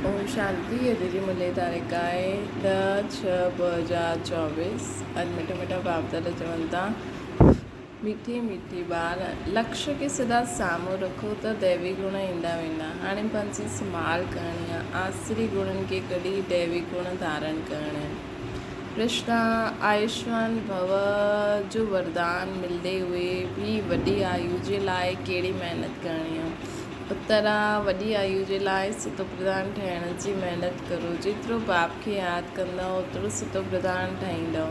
اوم شانتي اڄ جي ملي تاريخ آهي ڏهه ڇهه 2024 اڄ مٺا مٺا باپ دادا چون ٿا مٺي مٺي ٻار لڪش کي سدا سامهون رکو ته ديوي گڻ ايندا ويندا هاڻي پنهنجي سنڀال ڪرڻي آهي آسري گڻن کي ڪڍي ديوي گڻ ڌارڻ ڪرڻا آهن ڪرشنا آيوشمان ڀو جو وردان ملدي هئي به وڏي آيو جي لاء ڪهڙي محنت ڪرڻي آهي اترا وڏي آيو جي لاء ستوپرڌان ٺهڻ جي محنت ڪرو. جيترو باپ کي ياد ڪندؤ اوترو ستوپرڌان ٺهيندؤ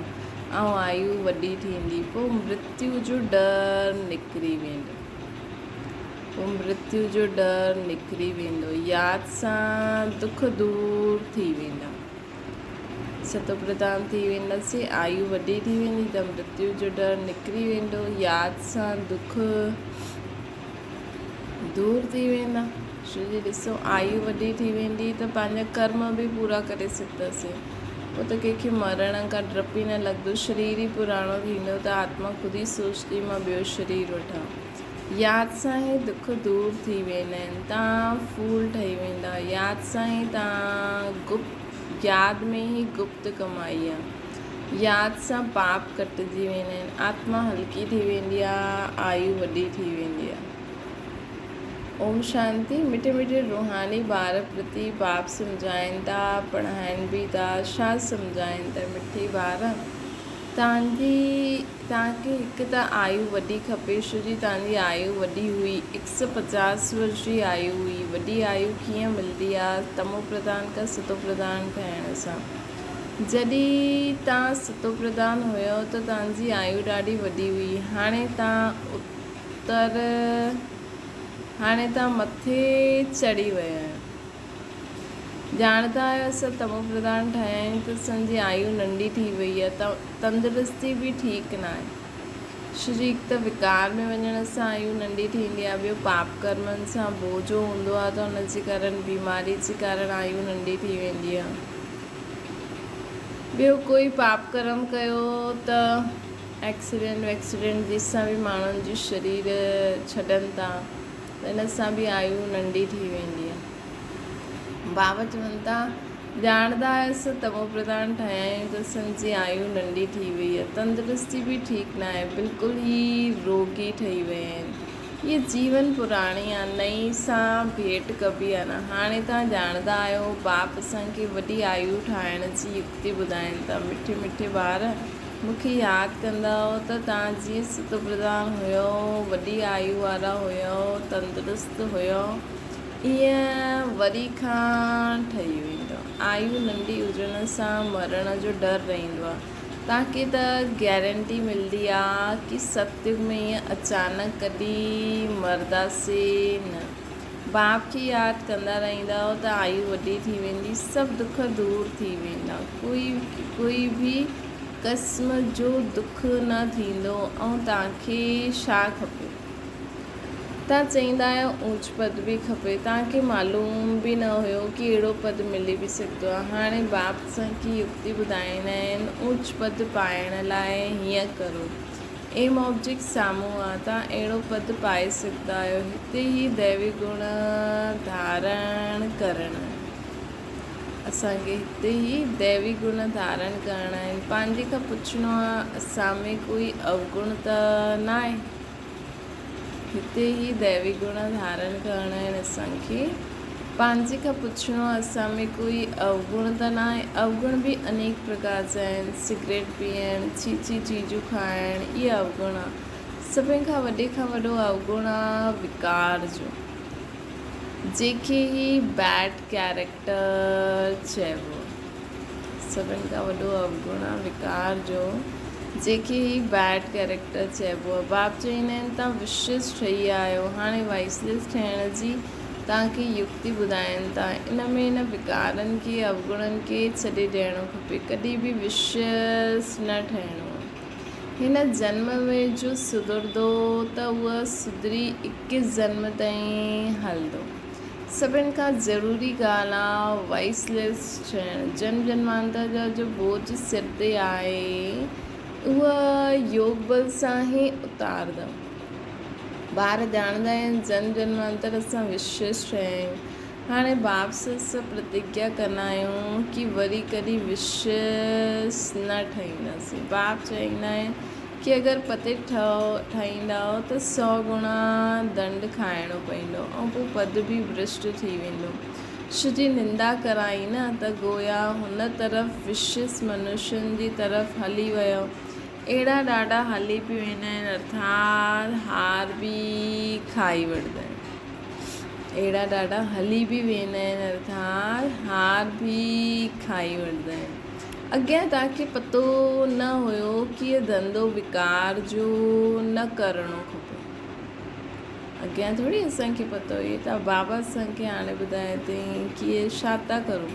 ۽ آيو وڏي ٿيندي. پوء مرتيو جو ڊر نڪري ويندو. پوء مرتيو جو ڊر نڪري ويندو. ياد سان دک دور ٿي ويندا. ستوپرڌان ٿي وينداسين. آيو وڏي ٿي ويندي ته مرتيو جو ڊر نڪري ويندو. ياد سان دک دور ٿي ويندا. ڇو جي ڏسو آيو وڏي ٿي ويندي ته پنهنجا ڪرم به پورا ڪري سگهنداسين. پوء ته ڪنهن کي مرڻ کان ڊپ ئي نه لڳندو. شرير ئي پراڻو ٿيندو ته آتما خود ئي سوچندي مان ٻيو شرير وٺان. ياد سان ئي دک دور ٿي ويندا آهن. تان ڦول ٺهي ويندا. ياد سان ئي تان گپت ياد ۾ ئي گپت ڪمائي آ. ياد سان پاپ ڪٽجي ويندا آهن، آتما هلڪي ٿي ويندي آ، آيو وڏي ٿي ويندي آ. اوم شانتي مٺي مٺي روحاني ٻار پرتي باپ سمجهائين ٿا، پڙهائين به ٿا، ڇا سمجهائين ٿا مٺي ٻار تانجي تانکي هڪ ته آيو وڏي کپي ڇو جي تانجي آيو وڏي هئي هڪ سو پچاس ورش جي آيو هئي وڏي آيو ڪيئن ملدي آ تمو پرڌان کان ستو پرڌان ٺهڻ سان. جڏهن تان ستوپرڌان هيؤ ته تان جي آيو ڏاڍي وڏي هئي. هاڻي تان اتر هاڻي تان مٿي چڙهي ويا آهيو. ڄاڻندا آهيو اسان تموپرڌان ٺهيا آهيون ته اسان جي آيو ننڍي ٿي وئي آهي. تندرستي به ٺيڪ ناهي. شريڪ ته وڪار ۾ وڃڻ سان آيو ننڍي ٿيندي آهي ٻيو پاپ ڪرمن سان بوجو هوندو آهي ته ان جي ڪارڻ بيماري جي ڪارڻ آيو ننڍي ٿي ويندي آهي ٻيو ڪوئي پاپ ڪرم ڪيو ته ايڪسيڊنٽ ويڪسيڊنٽ جنهن سان به ماڻهن جي شرير ڇڏن ٿا ته ان سان به آيو ننڍي ٿي ويندي آهي. بابا چون ٿا، ڄاڻندا آهيوس ته تمو پرڌان ٺهيا آهيون ته اسان جي آيو ننڍي ٿي وئي آهي، تندرستي به ٺيڪ ناهي، بلڪل ئي روڳي ٺهي ويا آهن. هيء جيون پراڻي آهي، نئين سان ڀيٽ ڪبي آهي نه. هاڻي توهان ڄاڻندا آهيو، باپ اسان کي وڏي آيو ٺاهڻ جي يڪتي ٻڌائين ٿا. مٺي مٺي ٻار، مون کي ياد ڪندؤ ته توهان جيئن ستوپرڌان هيؤ، وڏي آيو وارا هيؤ، تندرست هيؤ. ايئن وري کان ٺهي ويندو. آيو ننڍي هجڻ سان مرڻ جو ڊر رهندو آ. توهان کي ته گيرنٽي ملدي آ ڪي ستيگ ۾ ايئن اچانڪ ڪڏهن مرداسي نه. باپ کي ياد ڪندا رهندؤ ته آيو وڏي ٿي ويندي. سڀ دک دور ٿي ويندا. ڪوئي ڪوئي به قسم جو دک نه ٿيندو ۽ توهان کي ڇا کپي. توهان چئيندا آهيو اوچ پد به کپي. توهان کي معلوم به نه هيو ڪي اهڙو پد ملي به سگهندو آهي. هاڻي باپ اسان کي يڪتي ٻڌائيندا آهن اوچ پد پائڻ لاء هيئن ڪرو. ايم آبجيڪٽ سامهون آ توهان اهڙو پد پائي سگهندا آهيو. هتي هي ديوي گڻ ڌارڻ ڪرڻ آهي. اسان کي هتي هي ديوي گڻ ڌارڻ ڪرڻا آهن. پنهنجي کان پڇڻو آ اسان ۾ ڪوئي اوگڻ ته ناهي. هتي هي ديوي گڻ ڌارڻ ڪرڻا آهن اسان کي. پنهنجي کان پڇڻو آهي اسان ۾ ڪوئي اوگڻ ته ناهي. اوگڻ به انيڪ پرڪار جا آهن. سگريٽ پيئڻ، ڇي ڇي چيزون کائڻ اهي اوگڻ آ. سڀني کان وڏي کان وڏو اوگڻ آ وڪار جو. جنهن کي هي بيڊ ڪيريڪٽر چئبو آ. سڀن کان وڏو اوگڻ آ وڪار جو، جنهن کي هي بيڊ ڪيريڪٽر چئبو آ. باپ چئيندا آهن توهان وشيس ٺهي ويا آهيو، هاڻي وائسليس ٺهڻ جي توهان کي يڪتي ٻڌائين ٿا. ان ۾ ان وڪارن کي، اوگڻن کي ڇڏي ڏيڻو کپي، ڪڏهن به وشيس نه ٺهڻو آ. هن جنم ۾ جو سڌرندو ته اهو سڌري اڪيس جنم تائين هلندو. سڀن کان ضروري ڳالهه آ وائس ليس ٿيڻ. جنم جنمانتر جا جو بوجهه سر تي آهي اهو يوگ بل سان ئي اتارندؤ. ٻار ڄاڻندا آهن جنم جنمانتر اسان وشيش ٺهيا آهيون. هاڻي باپ سان اسان پرتگيا ڪندا آهيون ڪي وري ڪڏهن وشس نه ٺهينداسين. باپ چئيندا آهن ڪي اگر پتي ٺهيندائو ته سو گڻا دنڊ کائڻو پئيندو ۽ پوء پد به ڀرشٽ ٿي ويندو. شو جي نندا ڪرائي نه ته گويا هن طرف وشس منشين جي طرف هلي ويو. اهڙا ڏاڍا هلي به ويندا آهن ارٿات هار به کائي وٺندا آهن. اهڙا ڏاڍا هلي به ويندا آهن ارٿات هار به کائي وٺندا آهن. اڳيان توهان کي پتو نه هيو ڪي هي ڌنڌو وڪار جو نه ڪرڻو کپي. اڳيان ٿوري اسان کي پتو هئي ته بابا اسان کي هاڻي ٻڌايو اٿئي ڪي هي ڇا ٿا ڪرو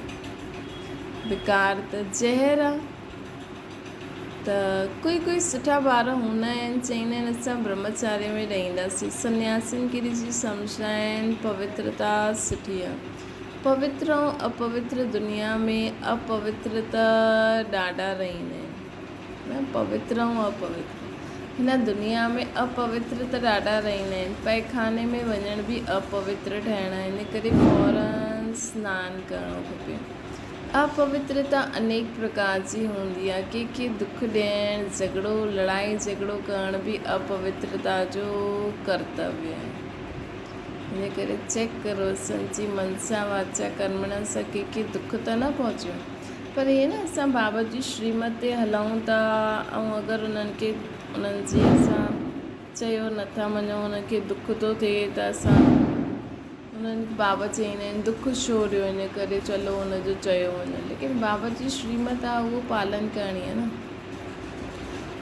بڪار ته زهر آ ته ڪوئي ڪوئي سٺا ٻار هوندا آهن چئيندا آهن اسان برهمچاري ۾ رهنداسين سنياسين کي ڏسي سمجهندا آهن پوترتا سٺي آ پوتر ۽ اپوتر دنيا ۾ اپوتر ته ڏاڍا رهندا آهن نه پوتر ۽ اپوتر. هن دنيا ۾ اپوتر ته ڏاڍا رهندا آهن. پئخاني ۾ وڃڻ به اپوتر ٺهڻ آهي، ان ڪري فوراً سنان ڪرڻو کپي. اپوترتا انيڪ پرڪار جي هوندي آهي. ڪنهن کي دک ڏيڻ، جهڳڙو، لڙائي جهڳڙو ڪرڻ به اپوترتا جو ڪرتويه آهي. ان ڪري چيڪ ڪرو اسان جي منسا، واچا، ڪرمڻا سان ڪنهن کي دک ته نه پهچيو. پر ائين نه اسان بابا جي شريمت تي هلون ٿا ۽ اگر انهن کي انهن جي اسان چيو نٿا مڃون انهن کي دک ٿو ٿئي ته اسان انهن کي بابا چئيندا آهن دک ڇو ڏيو ان ڪري چلو ان جو چيو وڃو ليڪن بابا جي شريمت آهي اهو پالن ڪرڻي آهي نه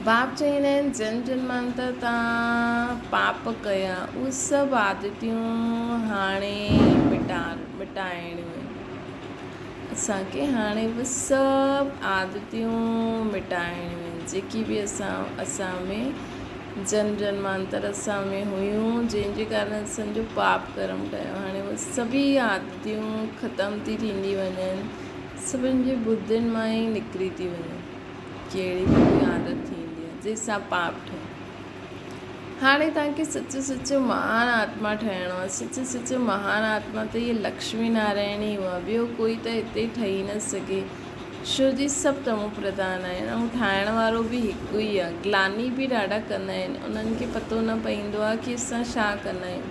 باپ چئيندا آهن جن جنمانتر تان پاپ ڪيا اهي سڀ عادتيون هاڻي مٽار مٽائڻيون آهن اسان کي هاڻي به سڀ عادتيون مٽائڻيون آهن جيڪي به اسان اسان ۾ جنم جنمانتر اسان ۾ هيون جنهن جي ڪارڻ اسان جو پاپ ڪرم ٺهيو هاڻي اهي سڀئي عادتيون ختم ٿي ٿيندي وڃن سڀني جي ٻڌين مان ئي نڪري ٿي وڃن ڪهڙي به ڪوئي عادت ٿيندي آهي جنهن سان پاپ ٺهي هاڻي توهان کي سچ سچ مهان آتما ٺهڻو آهي. سچ سچ مهان آتما ته اهي لڪشمي نارائڻ ئي هئا. ٻيو ڪوئي ته هتي ٺهي نه سگهي. شو جي سڀ تمو پرڌان آهن ۽ ٺاهڻ وارو به هڪ ئي آهي. گلاني به ڏاڍا ڪندا آهن. انهن کي پتو نه پئيندو آهي ڪي اسان ڇا ڪندا آهيون.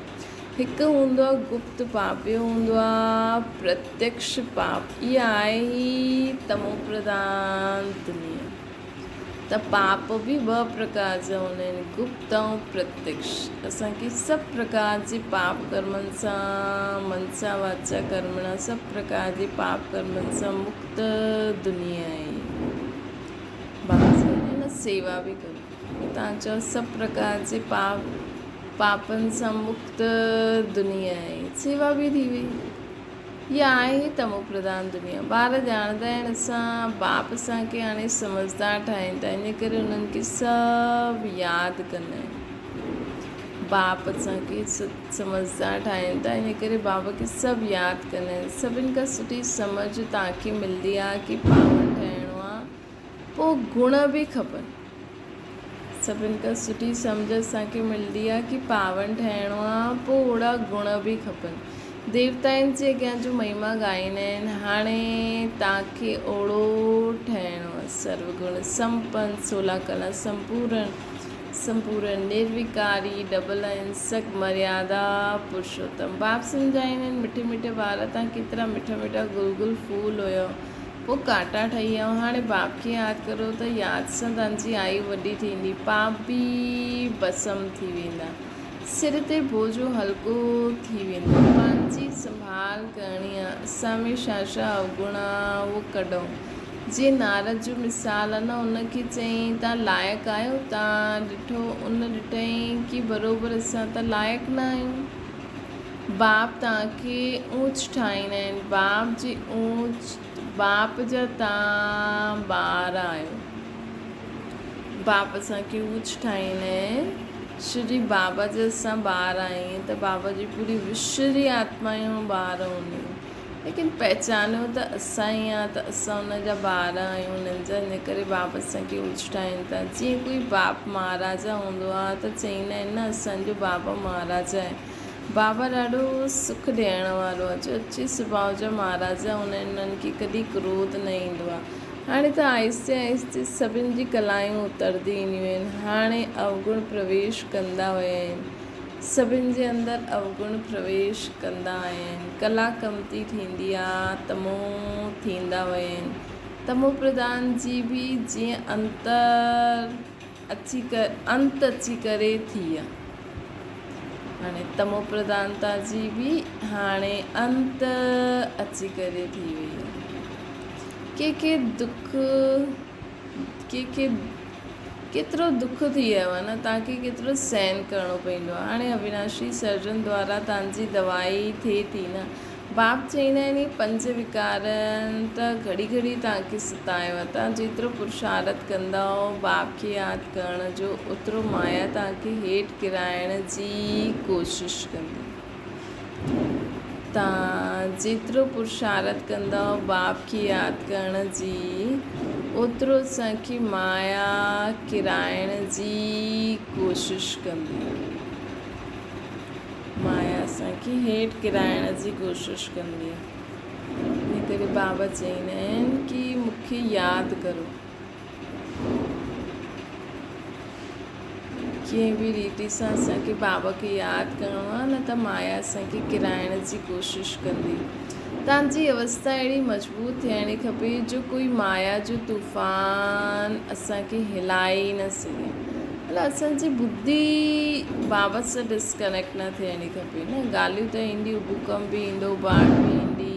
هڪ هوندو آهي گپت پاپ ٻيو هوندو آهي پرتيڪش پاپ. اها آهي ئي تمو پرڌان دنيا. ته پاپ به ٻه پرڪار جا هوندا آهن، گپت ۽ پرتيڪش. اسان کي سڀ پرڪار جي پاپ ڪرمن سان، منسا واچا ڪرمڻا سڀ پرڪار جي پاپ ڪرمن سان مڪت دنيا آهي. بابا چوندا آهن نه سيوا به ڪرو. تان چئو سڀ پرڪار جي پاپ پاپن سان مڪت دنيا آهي. سيوا به ٿي وئي. اها آهي تمو پرڌان دنيا. ٻار ڄاڻندا آهن اسان باپ اسان کي هاڻي سمجهدار ٺاهين ٿا ان ڪري انهن کي سڀ ياد ڪندا آهن. باپ اسان کي سمجهدار ٺاهين ٿا ان ڪري بابا کي سڀ ياد ڪندا آهن. سڀن کان سٺي سمجهه توهان کي ملندي آهي ڪي پاون ٺاهڻو آهي پوء گڻ به کپن. سڀن کان سٺي سمجهه اسان کي ملندي آ ڪي پاون ٺهڻو آ پوء اوڙا گڻ به کپن. ديوتائن جي اڳيان جو مهما ڳائيندا آهن هاڻي تان کي اوڙو ٺهڻو آ. سرو گڻ سمپن، سولا ڪلا سمپورڻ، سمپورڻ نرويڪاري، ڊبل اهنسڪ، مريادا پرشوتم. باپ سمجهائيندا آهن مٺي مٺي ٻار تان ڪيترا مٺا مٺا گل گل ڦول هيا. پوء ڪانٽا ٺهي ويا. هاڻي باپ کي ياد ڪرو ته ياد سان توهان جي آيو وڏي ٿيندي. پاپ به ڀسم ٿي ويندا. سر تي بوجو هلڪو ٿي ويندو. پنهنجي سنڀال ڪرڻي آ. اسان ۾ ڇا ڇا اوگڻ آ اهو ڪڍون. جيئن نارد جو مثال آ نه ان کي چيائين توهان لائق آهيو؟ توهان ڏٺو ان ڏٺائين ڪي بروبر اسان ته لائق نه آهيون. باپ توهان کي اونچ ٺاهيندا آهن. باپ جي اونچ، باپ جا توهان ٻار آهيو. باپ اسان کي اونچ ٺاهيندا آهن. شري بابا جا اسان ٻار آهيون ته بابا جي پوري وشو جي آتمائون ٻار هونديون. ليڪن پهچانيو ته اسان ئي آ ته اسان ان جا ٻار آهيون انهن جا ان ڪري باپ اسان کي اونچ ٺاهين ٿا. جيئن ڪوئي باپ مهاراجا هوندو آ ته چئيندا آهن نه اسان جو بابا مهاراجا آهي. بابا ڏاڍو سک ڏيڻ وارو آهي، جو اچي سڀاء جا مهاراجا هوندا آهن، انهن کي ڪڏهن ڪروڌ نه ايندو آهي. هاڻي ته آهستي آهستي سڀن جي ڪلايون اترندي اينديون آهن. هاڻي اوگڻ پرويش ڪندا ويا آهن. سڀن جي اندر اوگڻ پرويش ڪندا آيا آهن. ڪلا ڪمتي ٿيندي آ، تمو ٿيندا ويا آهن. تمو پرڌان جي به جيئن انتر اچي انت اچي ڪري ٿي آ. هاڻي تمو پرڌانتا جي به هاڻي انت اچي ڪري ٿي وئي آ. ڪي ڪي دک ڪي کي ڪيترو دک ٿي ويو آهي نه توهان کي ڪيترو سهن ڪرڻو پوندو آهي هاڻي اويناشي سرجن دوارا توهان جي دوائي ٿئي ٿي نه باپ چئيندا آهن هي پنج وڪارن ته گهڙي گهڙي توهان کي ستايو آهي توهان جيترو پرشارت ڪندؤ باپ کي ياد ڪرڻ جو اوترو مايا توهان کي هيٺ ڪيرائڻ جي ڪوشش ڪندي. تان جيترو پرشارت ڪندؤ باپ کي ياد ڪرڻ جي، اوترو اسان کي مايا ڪيرائڻ جي ڪوشش ڪندي. مايا اسان کي هيٺ ڪيرائڻ جي ڪوشش ڪندي. ان ڪري بابا چئيندا آهن ڪي مون کي ياد ڪرو. ڪنهن به ريتي سان اسان کي بابا کي ياد ڪرڻو آهي نه ته مايا اسان کي ڪيرائڻ جي ڪوشش ڪندي. توهان جي اوستا اهڙي مضبوط ٿيڻي کپي جو ڪوئي مايا جو طوفان اسان کي هلائي ئي نه سگهي. مطلب اسان جي ٻڌي بابا سان ڊسڪنيڪٽ نه ٿيڻي کپي نه ڳالهيون ته اينديون ڀوڪمپ به ايندو باڙهه به ايندي.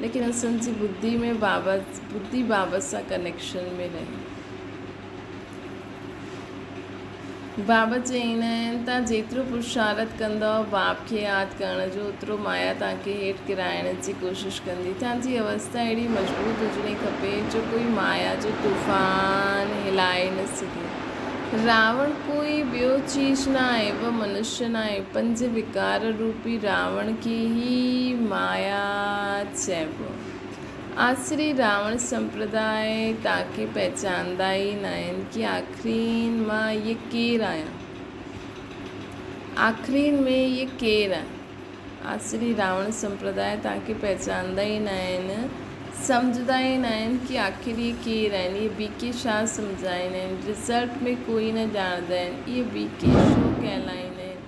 ليڪن اسان جي ٻڌي ۾ بابا ٻڌي بابا سان ڪنيڪشن ۾ رهي. بابا چئيندا آهن تان جيترو پرشارت ڪندؤ باپ کي ياد ڪرڻ جو اوترو مايا تان کي هيٺ ڪيرائڻ جي ڪوشش ڪندي. تان جي اوستا اهڙي مضبوط هجڻي کپي جو ڪوئي مايا جو طوفان هلائي نه سگهي. راوڻ ڪوئي ٻيو چيز نه آهي، وه منشيه نه آهي، پنج وڪار روپي راوڻ کي ئي مايا چئبو. آسري راوڻ سمپرداء تاکي پهچاندا ئي ناهن ڪي آخرين مان اهي ڪير آهيان؟ آخرين ۾ اهي ڪير آهن؟ آسري راوڻ سمپرداء توهان کي پهچاندا ئي نه آهن، سمجهندا ئي نه آهن ڪي آخر اهي ڪير آهن، اهي بي ڪي شاهه سمجهائيندا آهن، رزلٽ ۾ ڪوئي نه ڄاڻندا آهن، اهي بي ڪي شو ڪهلائيندا آهن،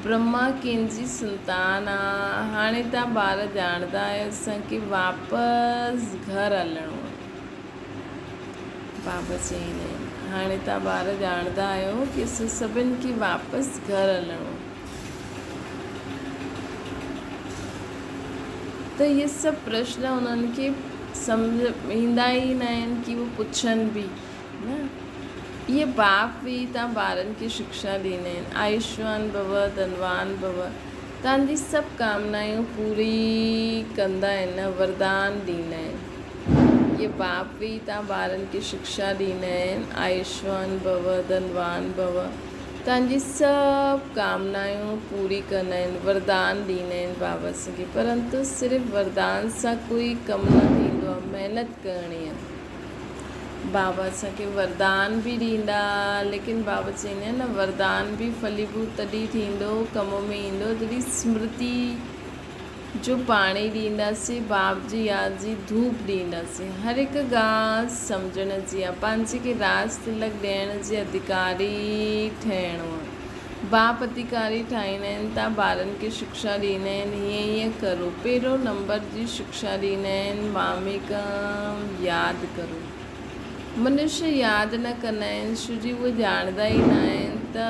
برهما ڪنهن جي سنتان آ، هاڻي توهان ٻار ڄاڻندا آهيو اسان کي واپس گهر هلڻو آهي. بابا چئيندا آهن، هاڻي توهان ٻار ڄاڻندا آهيو ڪي اسان سڀن کي واپس گهر هلڻو آهي. ته اهي سڀ پرشن انهن کي سمجهه ۾ ايندا ئي نه آهن ڪي هو پڇن به نه اهي باپ به تان ٻارن کي شڪشا ڏيندا آهن آيوشمان ڀو ڌنوان ڀو تان جي سڀ ڪامنايون پوري ڪندا آهن نه وردان ڏيندا آهن اهي باپ به تان ٻارن کي شڪشا ڏيندا آهن آيوشمان ڀو ڌنوان ڀو تنهنجي سڀ ڪامنايون پوري ڪندا آهن، وردان ڏيندا آهن بابا سان کي، پرنتو صرف وردان سان ڪوئي ڪم نه ٿيندو آهي، محنت ڪرڻي آهي. بابا اسان کي وردان به ڏيندا ليڪن بابا چئيندا آهن نه وردان به ڦليڀوت تڏهن ٿيندو ڪم ۾ ايندو جڏهن سمرتي جو پاڻي ڏينداسين، باپ جي ياد جي ڌوپ ڏينداسين. هر هڪ ڳالهه سمجهڻ جي آ. پنهنجي کي راز تلڪ ڏيڻ جي اڌڪاري ٺهڻو آ. باپ اڌڪاري ٺاهيندا آهن تان ٻارن کي شڪشا ڏيندا آهن هيئن هيئن ڪرو. پهريون نمبر جي شڪشا ڏيندا آهن ماميڪم ياد ڪرو. منشي ياد نه ڪندا آهن ڇو جي اهي ڄاڻندا ئي نه آهن ته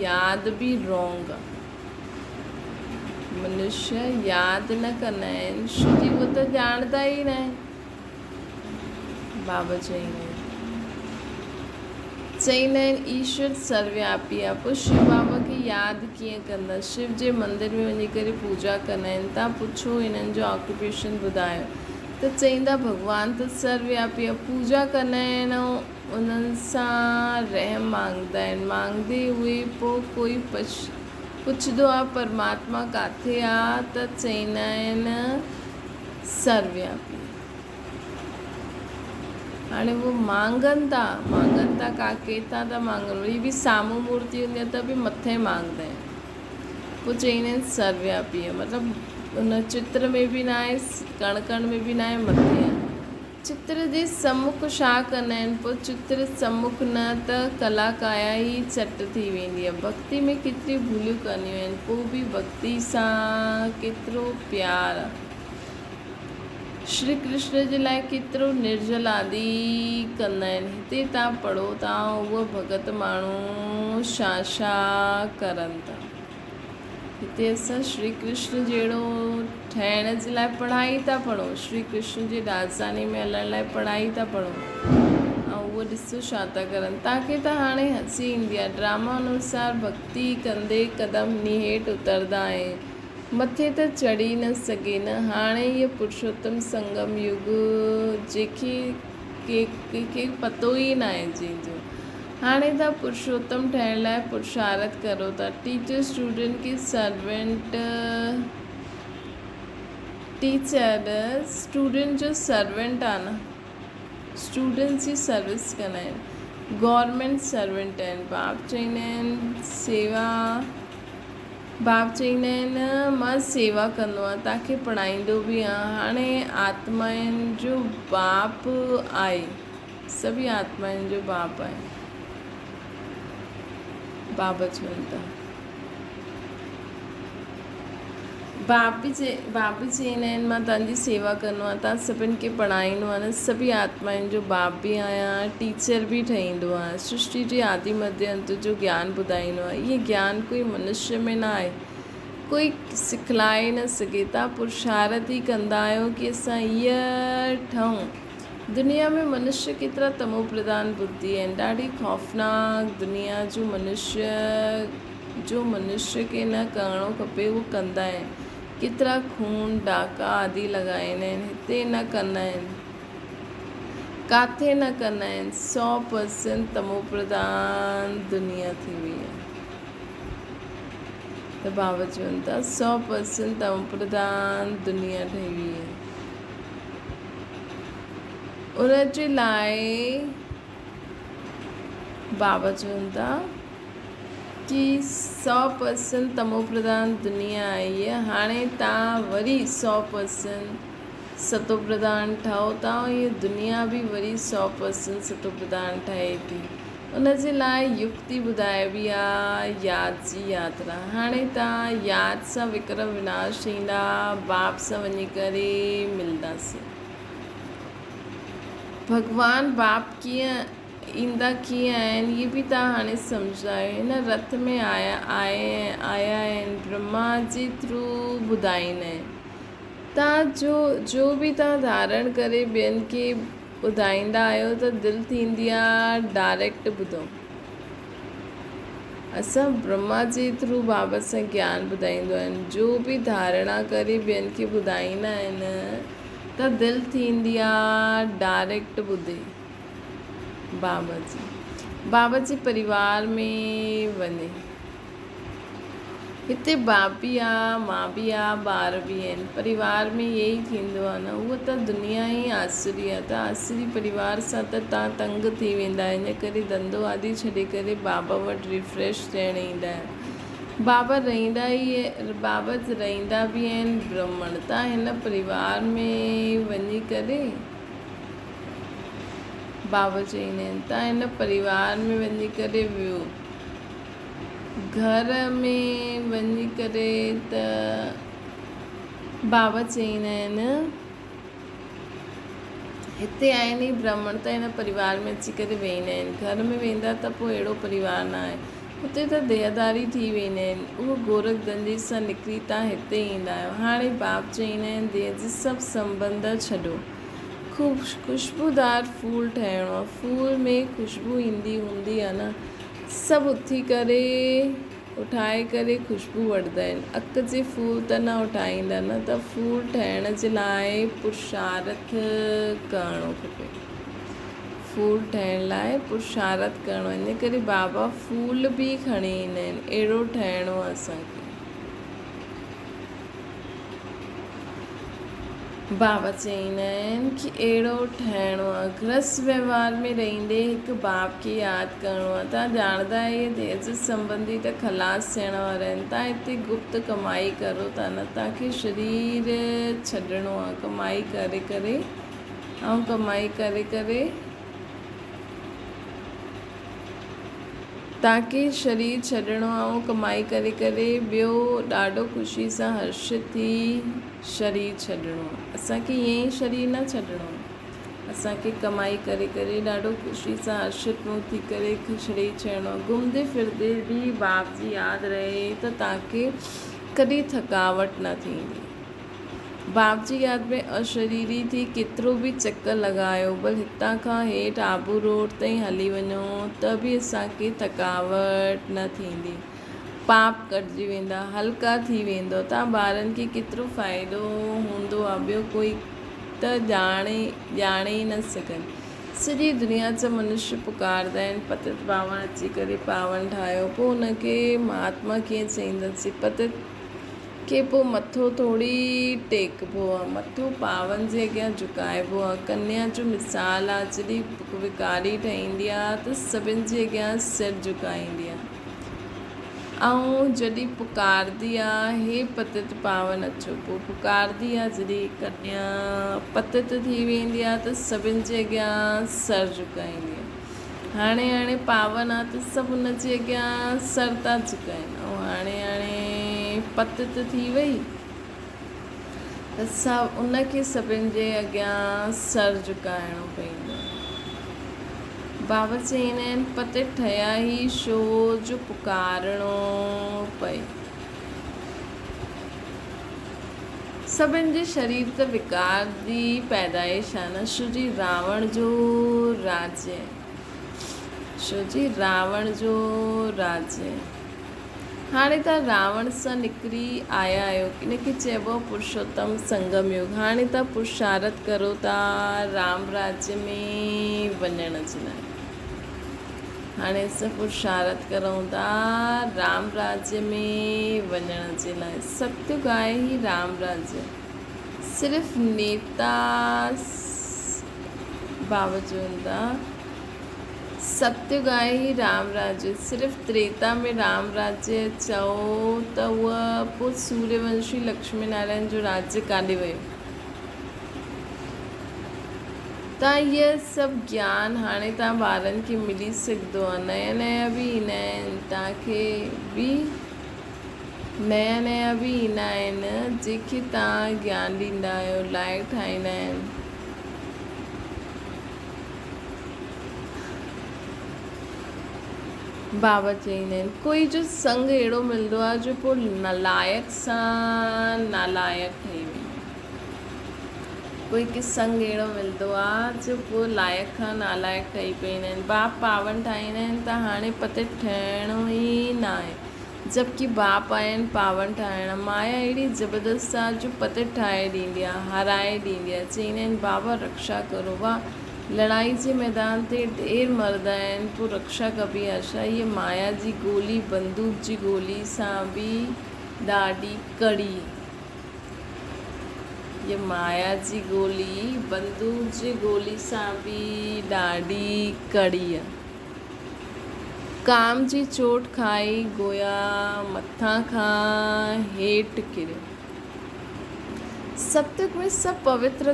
ياد به رونگ آ. منشيه ياد نه ڪندا آهن، ڇو جي اهي ته ڄاڻندا ئي نه آهن. بابا چئيندا آهن. چئيندا آهن ايشور سروياپي آهي، پوء شو بابا کي ياد ڪيئن ڪندا؟ شو جي مندر ۾ وڃي ڪري پوڄا ڪندا آهن. تان پڇو هنن جو آڪيوپيشن ٻڌايو ته چئيندا ڀڳوان ته سروياپي آهي، پوڄا ڪندا آهن ۽ انهن سان رحم مانگدا آهن. مانگدي اهي پوء ڪوئي پڇندو آ پرماتما ڪاٿي آ ته چئيندا آهن سروياپي. هاڻي اهو مانگن ٿا، مانگن ٿا ڪا ڪيتان ٿا مانگن، وري به سامهون مورتي هوندي آ ته به مٿي مانگدا آهن. پوء چئيندا آهن سروياپي آهي مطلب ان چتر ۾ به ناهي ڪڻ ڪڻ ۾ به ناهي مٿي آهي. چتر جي سمک ڇا ڪندا آهن؟ پوء چتر سمک نه ته ڪلا ڪايا ئي چٽ ٿي ويندي آهي. ڀڳتي ۾ ڪيتريون ڀوليون ڪرڻيون آهن، پوء به ڀڳتي سان ڪيترو پيار آهي. شري ڪرشن جي لاء ڪيترو نرجل آدي ڪندا آهن. هتي تان پڙهو ٿا اهي ڀڳت ماڻهو ڇا ڇا ڪرن ٿا. هتي اسان شري ڪرشن جهڙو ٺهڻ جي لاء پڙهائي ٿا پڙهون، شري ڪرشن جي راڄڌاني ۾ هلڻ لاء پڙهائي ٿا پڙهون ۽ اهو ڏسو ڇا ٿا ڪرن. توهان کي ته هاڻي هسي ايندي آهي. ڊراما انوسار ڀڳتي ڪندي قدم نهيٺ اتردا آهن، مٿي ته چڙهي نه سگهي نه. هاڻي هيء پرشوتم سنگم يگ جيڪي ڪنهن کي پتو ئي ناهي جنهن جو. هاڻي توهان پرشوتم ٺهڻ لاء پرشارٿ ڪرو ٿا. ٽيچر اسٽوڊنٽ کي سرونٽ ٽيچر اسٽوڊنٽ جو سرونٽ آ نه اسٽوڊنٽس جي سروس ڪندا آهن گورنمينٽ سرونٽ آهن باپ چئيندا آهن سيوا باپ چئيندا آهن مان سيوا ڪندو آهيان توهان کي پڙهائيندو به آهيان هاڻي آتمائن جو باپ آهي. سڀئي آتمائن جو باپ آهي. بابا چون ٿا. باپ به باپ به چوندا آهن مان توهان جي سيوا ڪندو آهيان توهان سڀن کي پڙهائيندو آهيان سڀئي آتمائن جو باپ به آهيان ٽيچر به ٺهيندو آهيان سرشٽي جي آدي مڌيه انت جو گيان ٻڌائيندو آهيان اهي گيان ڪوئي منشيه ۾ نه آهي ڪوئي سکلائي نه سگهي توهان پرشارٿ ئي ڪندا آهيو ڪي اسان هيء ٺهون دنيا ۾ منشيه ڪيترا تمو پرڌان ٻڌي آهن. ڏاڍي خوفناڪ دنيا جو منشيه جو منشيه کي نه ڪرڻو کپي اهو ڪندا آهن. ڪيترا خون، ڊاڪا آدي لڳائيندا آهن. هتي نه ڪندا آهن. ڪاٿي نه ڪندا آهن. 100% تمو پرڌان دنيا ٿي وئي آهي. ته بابا چون ٿا 100% تمو پرڌان دنيا ٺهي وئي آهي. ان جي لاء بابا چون ٿا ڪي 100% تمو پرڌان دنيا آئي آهي هاڻي تان وري 100% ستو پرڌان ٺهو ٿا ۽ هيء دنيا به وري 100% ستو پرڌان ٺهي ٿي ان جي لاء يڪتي ٻڌائبي آ ياد جي ياترا. هاڻي تان ياد سان وڪرم وناش ٿيندا، باپ سان وڃي ڪري ملنداسين. ڀڳوان باپ ڪيئن ايندا ڪيئن آهن اهي به تان هاڻي سمجهندا آهيو. هن رٿ ۾ آيا آيا آهن برهما جي ٿرو ٻڌائيندا آهن. تان جو جو به تان ڌارڻ ڪري ٻين کي ٻڌائيندا آهيو ته دل ٿيندي آ ڊاريڪٽ ٻڌو. اسان برهما جي ٿرو بابا سان گيان ٻڌائيندو آهن جو به ڌارڻا ڪري ٻين کي ٻڌائيندا آهن ته دل ٿيندي آ ڊاريڪٽ ٻڌي بابا جي بابا جي پريوار ۾ وڃي. هتي باپ به آ، ماء به آ، ٻار به آهن. پريوار ۾ اهي ئي ٿيندو آ نه. هوء ته دنيا ئي آسري آ ته آسري پريوار سان ته تان تنگ ٿي ويندا آهيو. ان ڪري ڌنڌو آدي ڇڏي ڪري بابا وٽ ريفريش ٿيڻ ايندا آهيو. بابا رهندا ئي بابا رهندا به آهن برهمڻ. تان هن پريوار ۾ وڃي ڪري بابا چئيندا آهن تان هن پريوار ۾ وڃي ڪري ويو. گهر ۾ وڃي ڪري ته بابا چئيندا آهن هتي آهن ئي برهمڻ ته هن پريوار ۾ اچي ڪري ويهندا آهن گهر ۾ ويندا ته پوء اهڙو پريوار نه آهي هتي ته ديهداري ٿي ويندا آهن اهو گورک ڌنڌي سان نڪري تان هتي ايندا آهيو هاڻي باپ چئيندا آهن ديهه جي سڀ سنٻنڌ ڇڏو خوب خوشبودار ڦول ٺهڻو آهي ڦول ۾ خوشبو ايندي هوندي آهي نه سڀ اٿي ڪري اٺائي ڪري خوشبو وٺندا آهن. اڪ جي ڦول ته نه اٺائيندا نه ته ڦول ٺهڻ جي لاء پرشارٿ ڪرڻو کپي. ڦول ٺهڻ لاء پرشارٿ ڪرڻو ان ڪري بابا ڦول به کڻي ايندا آهن اهڙو ٺهڻو آهي اسان کي. بابا چئيندا آهن ڪي اهڙو ٺهڻو آهي. گرهست وهنوار ۾ رهندي هڪ باپ کي ياد ڪرڻو آهي. توهان ڄاڻندا آهيو اهي ديهه سنٻنڌي ته خلاص ٿيڻ وارا آهن. توهان هتي گپت ڪمائي ڪرو ٿا نه توهان کي شرير ڇڏڻو آهي. ڪمائي ڪري ڪري ۽ ڪمائي ڪري ڪري. تاڪه شرير ڇڏڻو آئون ڪمائي ڪري ڪري ٻيو ڏاڍو خوشي سان هرشت ٿي شرير ڇڏڻو آ. اسان کي ائين ئي شرير نه ڇڏڻو آ. اسان کي ڪمائي ڪري ڪري ڏاڍو خوشي سان هرشت منهن ٿي ڪري شرير ڇڏڻو آ. گهمندي ڦرندي به باپ جي ياد رهي ته تاڪه ڪڏهن ٿڪاوٽ نه ٿيندي. باپ جي ياد ۾ اشريري ٿي ڪيترو به چڪر لڳايو، ڀل هتان کان هيٺ آبو روڊ تائين هلي وڃو ته به اسان کي ٿڪاوٽ نه ٿيندي. پاپ ڪٽجي ويندا، هلڪا ٿي ويندؤ. توهان ٻارن کي ڪيترو فائدو هوندو آ، ٻيو ڪوئي ته ڄاڻي ئي نه سگهن. سڄي دنيا جا منشي پڪارندا آهن، پتت پاوڻ اچي ڪري پاوڻ ٺاهيو. پوء ان کي مهاتما ڪيئن چئينداسين؟ پتت کي پوء مٿو ٿوري ٽيڪبو آ، مٿو پاون جي اڳيان جهڪائبو آ. ڪنيا جو مثال آ، جڏهن وڪاري ٺهيندي آ ته سڀن جي اڳيان سر جهڪائيندي آ ۽ جڏهن پڪاردي آ، هي پتت پاون اچو. پوء پڪاردي آ، جڏهن ڪنيا پتت ٿي ويندي آ ته سڀن جي اڳيان سر جهڪائيندي آ. هاڻي هاڻي پاون آ ته سڀ ان جي اڳيان سر ٿا جهڪائين ۽ هاڻي هاڻي پتت ٿي وئي ته سڀ ان کي سڀن جي اڳيان سر جهڪائڻو پوندو. بابا چئيندا آهن پتت ٺهيا ئي شو جو پڪارڻو پئي. سڀن جي شرير ته وڪار جي پيدائش آ نه شو جي راوڻ جو راڄ شو جي راوڻ جو راڄ هاڻي تان راوڻ سان نڪري آيا آهيو ان کي چئبو آ پرشوتم سنگم يوگ هاڻي تان پرشارٿ ڪرو ٿا رام راڄ ۾ وڃڻ جي لاء. هاڻي اسين پرشارٿ ڪرون ٿا رام راجيه ۾ وڃڻ جي لاء. ستيگ آهي هي رام راجيه. صرف نيتا بابا چون ٿا ستيگ آهي هي رام راجيه. صرف تريتا ۾ رام راجيه چئو ته اها پوء سوريه ونشي لڪشمي نارائڻ جو راجيه ڪاڏي ويو؟ تان اهي سڀ گيان هاڻي تان ٻارن کي ملي سگهندو آهي. نيا نيا به ايندا آهن تان کي به نيا نيا به ايندا آهن جيڪي تان گيان ڏيندا آهيو لائق ٺاهيندا آهن. بابا چئيندا آهن ڪوئي جو سنگ اهڙو ملندو آهي جو پوء لائق سان نالائق ٺهي ويندو آهي. ڪوئي ڪي سنگ اهڙو ملندو آ جو پوء لائق کان نالائق ٺهي پئيندا آهن. باپ پاون ٺاهيندا آهن ته هاڻي پتي ٺهڻو ئي ناهي. جبڪه باپ آيا آهن پاون ٺاهڻ. مايا اهڙي زبردست آ جو پتي ٺاهي ڏيندي آ، هارائي ڏيندي آ. چئيندا آهن بابا رڪشا ڪرو. واهه لڙائي جي ميدان تي ڍير مرد آهن پوء رڪشا ڪبي آ ڇا؟ هيء مايا جي گولي بندوق جي گولي سان به ڏاڍي ڪڙي. هيء مايا جي گولي بندوق جي گولي سان به ڏاڍي ڪڙي آ. ڪام جي چوٽ کائي گويا مٿان کان هيٺ ڪريو. ستيگ ۾ سڀ پوتر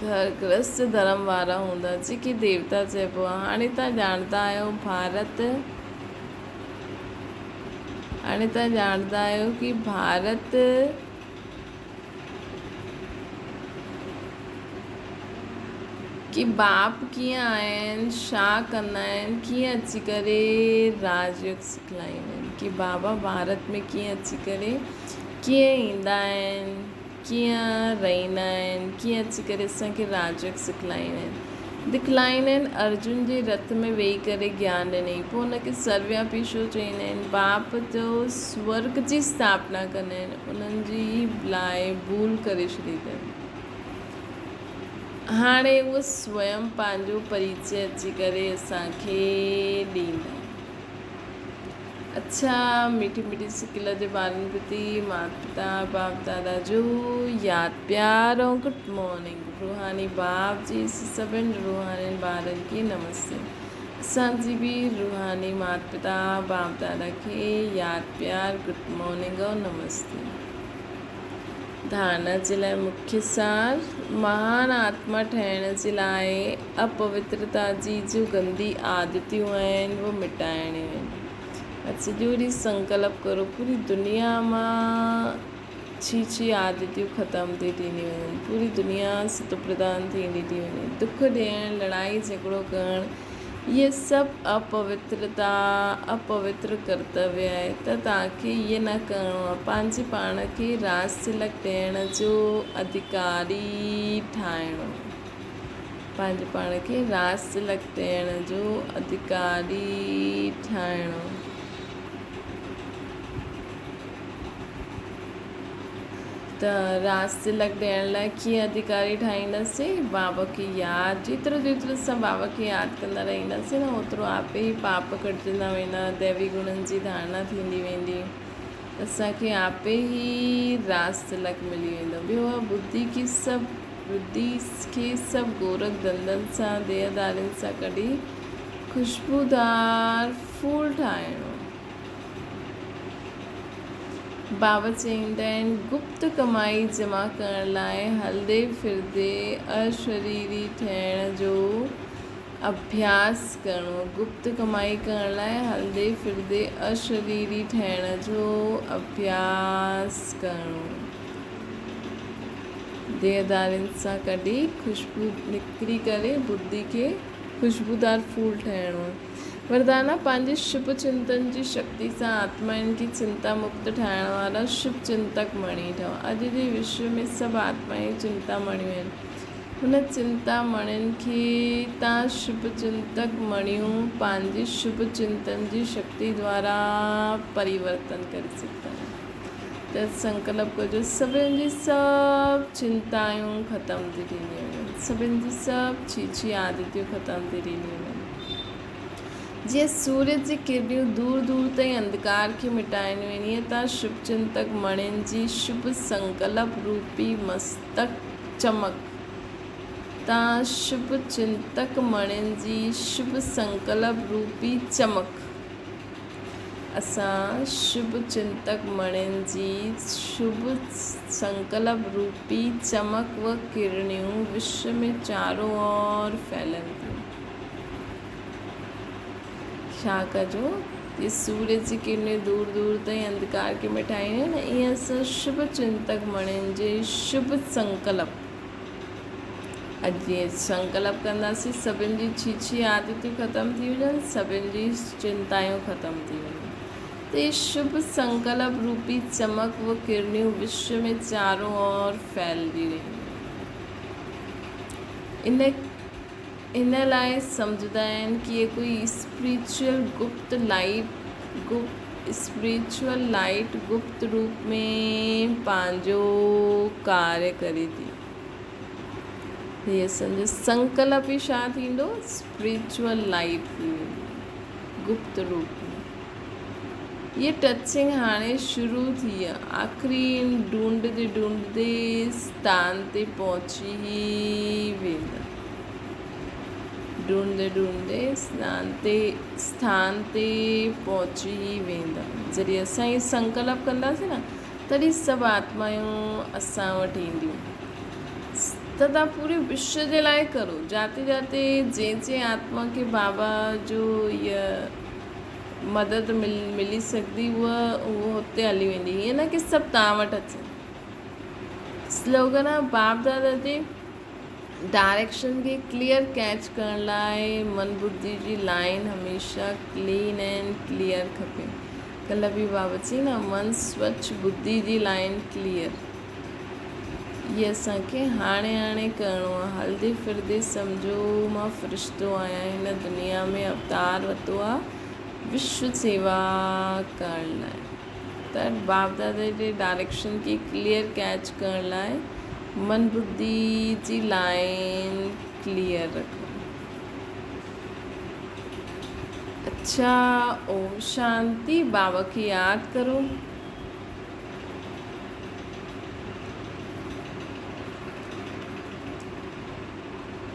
گرهست ڌرم وارا هوندا، جيڪي ديوتا چئبو آ. هاڻي توهان ڄاڻندا آهيو ڀارت. هاڻي توهان ڄاڻندا آهيو ڪي ڀارت ڪي باپ ڪيئن آيا آهن ڇا ڪندا آهن ڪيئن اچي ڪري راج يوگ سکلائيندا آهن ڪي بابا ڀارت ۾ ڪيئن اچي ڪري ڪيئن ايندا آهن ڪيئن رهندا آهن، ڪيئن اچي ڪري اسان کي راج يوگ سکلائيندا آهن. دکلائيندا آهن، ارجن جي رٿ ۾ ويهي ڪري گيان ڏنائين، پوء ان کي سروياپي ڇو چئيندا آهن؟ باپ جو سورڳ جي اسٿاپنا ڪندا آهن، انهن جي لاء ڀول ڪري ڇڏي اٿن. هاڻي اهو سويم پنهنجو پريچي اچي ڪري اسان کي ڏيندا آهن. اڇا مٺي مٺي سڪل جي ٻارن پرتي مات پتا باپ دادا جو ياد پيار ۽ گڊ مارننگ روحاني باپ جي سڀن روحانين ٻارن کي نمستي اسان جي به روحاني مات پتا باپ دادا کي ياد پيار گڊ مارننگ ۽ نمستي. ڌارڻا جي لاء مکيه سار، مهان آتما ٺهڻ جي لاء اپوترتا جي جو گندي عادتيون آهن اهي مٽائڻيون آهن. اڄ سڄو ڏينهن سنڪلپ ڪرو پوري دنيا مان ڇي ڇي عادتيون ختم ٿي ٿيندي وڃن، پوري دنيا ستوپرڌان ٿيندي ٿي وڃي. دک ڏيڻ، لڙائي جهڳڙو ڪرڻ، اهي سڀ اپوترتا، اپوتر ڪرتويه آهي ته توهان کي اهي نه ڪرڻو آهي. پنهنجي پاڻ کي راز تلڪ ڏيڻ جو اڌڪاري ٺاهڻو آهي. پنهنجي پاڻ کي راز تلڪ ڏيڻ جو اڌڪاري ٺاهڻو آهي. ته راز تلڪ ڏيڻ لاء ڪيئن اڌڪاري ٺاهينداسين؟ بابا کي ياد جيترو جيترو اسان بابا کي ياد ڪندا رهنداسين نه اوترو آپي ئي پاپ ڪٽجندا ويندا، ديوي گڻن جي ڌارڻا ٿيندي ويندي، اسان کي آپي ئي راز تلڪ ملي ويندو. ٻيو آهي ٻڌي کي سڀ ٻڌي کي سڀ گورک ڌنڌن سان ديهه ڌارين سان ڪڍي خوشبودار ڦول ٺاهڻو. بابا چئيندا آهن، گپت ڪمائي جمع ڪرڻ لاء هلندي ڦرندي اشريري ٺهڻ جو اڀياس ڪرڻو. گپت ڪمائي ڪرڻ لاء هلندي ڦرندي اشريري ٺهڻ جو اڀياس ڪرڻو. ديهدارين سان ڪڍي خوشبو نڪري ڪري ٻڌي کي خوشبودار ڦول ٺهڻو. وردانا پنهنجي شڀ چنتن جي شڪتي سان آتمائن کي چنتا مڪت ٺاهڻ وارا شڀ چنتڪ مڻي ٺهو. اڄ جي وشو ۾ سڀ آتمائون چنتا مڻيون آهن. هن چنتا مڻين کي تان شڀ چنتڪ مڻيون پنهنجي شڀ چنتن جي شڪتي دوارا پريورتن ڪري سگهندا آهيو. ته سنڪلپ ڪجو سڀن جي سڀ چنتايون ختم ٿي ٿينديون وڃن سڀن جي سڀ ڇي ڇي عادتيون ختم ٿي ٿينديون وڃن جيئن سورج جي ڪرڻيون دور دور تائين انڌڪار کي مٽائينديون آهن ائين تان شڀ چنتڪ مڻين جي شڀ سنڪلپ روپي مستڪ چمڪ تان شڀ چنتڪ مڻين جي شڀ سنڪلپ روپي چمڪ اسان شڀ چنتڪ مڻين جي شڀ سنڪلپ روپي چمڪ و ڪرڻيون وشو ۾ چارو اور ڦهلن ٿيون. ڇا ڪجو جيئن سورج جي ڪرڻيون دور دور تائين انڌڪار کي مٽائينديون آهن ائين اسان شڀ چنتڪ مڻين جي شڀ سنڪلپ اڄ جيئن سنڪلپ ڪنداسين سڀن جي ڇي ڇي عادتيون ختم ٿي وڃن سڀن جي چنتايون ختم ٿي وڃن ته هي شڀ سنڪلپ روپي چمڪ و ڪرڻيون وشو ۾ چارون اور ڦهلجي رهيون ان ان لاء سمجهندا آهن ڪي هي ڪوئي اسپريچوئل گپت لائيٽ گپت اسپريچوئل لائيٽ گپت روپ ۾ پنهنجو ڪاريه ڪري ٿي. هي اسان جو سنڪلپ ئي ڇا ٿيندو اسپريچوئل لائيٽ ٿي ويندي گپت روپ ۾. هيء ٽچنگ هاڻي شروع ٿي آ. آخري ڍونڍندي ڍونڍندي اسٿان تي پهچي ئي ويندا. ڍونڍندي ڍونڍندي اسٿان تي اسٿان تي پهچي ئي ويندا. جڏهن اسان هي سنڪلپ ڪنداسين نه تڏهن سڀ آتمائون اسان وٽ اينديون. ته توهان پوري وشو جي لاء ڪرو. جاتي جاتي جنهن جنهن آتما کي بابا جو هيء مدد ملي سگهندي هوء اهو اتي هلي ويندي. ائين نه ڪي سڀ توهان وٽ اچن. سلوگن آ باپ دادا جي ڊائريڪشن کي ڪليئر ڪيچ ڪرڻ لاء من ٻڌي جي لائين هميشه ڪلين اينڊ ڪليئر کپي. ڪلهه به بابا چئي نه من سوڇ ٻڌي جي لائين ڪليئر. هي اسان کي هاڻي هاڻي ڪرڻو آ. هلدي ڦردي سمجهو مان فرشتو آهيان هن دنيا ۾ اوتار ورتو آ وشو سيوا ڪرڻ لاء ته باپ دادا جي ڊائريڪشن کي ڪليئر ڪيچ ڪرڻ لاء من ٻڌي جي لائين ڪليئر رکو. اڇا اوم شانتي بابا کي ياد ڪرو.